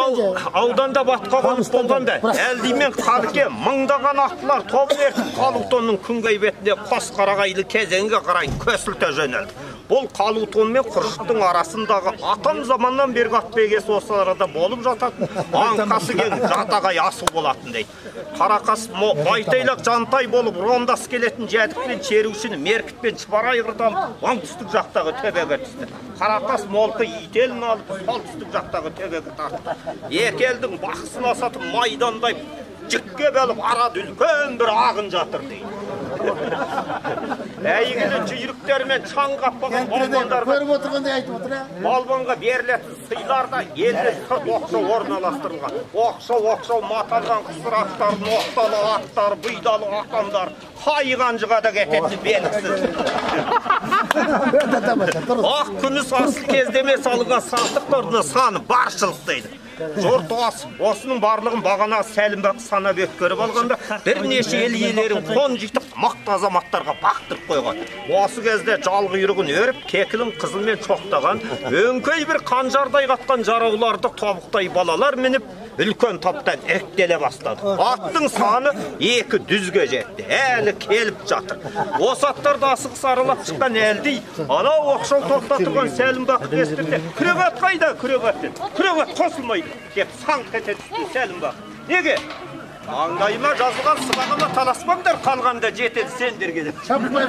Ауданда батқа қонып болғанда, Әлди мен Қалке мыңдаған аттылар тобын ертіп Қалутонның күнгей бетінде қос қарағайлы кезеңге қарай көсілте жөнелді. Бұл Қалутон мен Құржықтың арасындағы атам заманнан бергі ат бәйгесі осы арада болып жататын аңқасы кең жатағай асу болатын дейді. Қарақас байтайлақ жантай болып рондас келетін Жәдік пен Черушіні Меркіт пен Шұбар айғырды алып оңтүстік жақтағы төбеге түсті. Қарақас Молқы ителін алып солтүстік жақтағы төбеге тартты. Екі елдің бақысын асатып майдандай жікке бөліп арада үлкен бір ағын жатыр дейді. Әйгілі жүйріктермен шаң қаппаған балуандарға көріп отырғандай айтып отыр. Балуанға берілетін сыйлар да елден сырт оқшау орналастырылған. Оқшау-оқшау маталған қысыр аттар, ноқталы аттар, бұйдалы атандар қай қанжыға да кететіні белгісіз. Ақ күміс асыл кездеме салынған сандықтардың саны баршылық дейді. Жұрт осының барлығын бағана Сәлімбақ санап өткеріп алғанда бірнеше ел иелерін қонжитып мықты азаматтарға бақтырып қойған. Осы кезде жал құйрығын өріп, кекілін қызылмен шоқтаған, өңкей бір қанжардай қатқан жарауларды тобықтай балалар мініп, үлкен топтан іріктеле бастады. Аттың саны 200-ге жетті. Әлі келіп жатыр. Осы аттарды асығыс аралап шыққан Әлди, анау оқшау топта тұрған Сәлімбақты естірді. Күрек ат қайда, күрек ат деді. Күрек ат қосылмайды деп саңқ ете түсті Сәлімбақ. Неге? Маңдайыма жазылған сыбағыма таласпаңдар, қалғанда жетеді сендерге деп. Шаппай.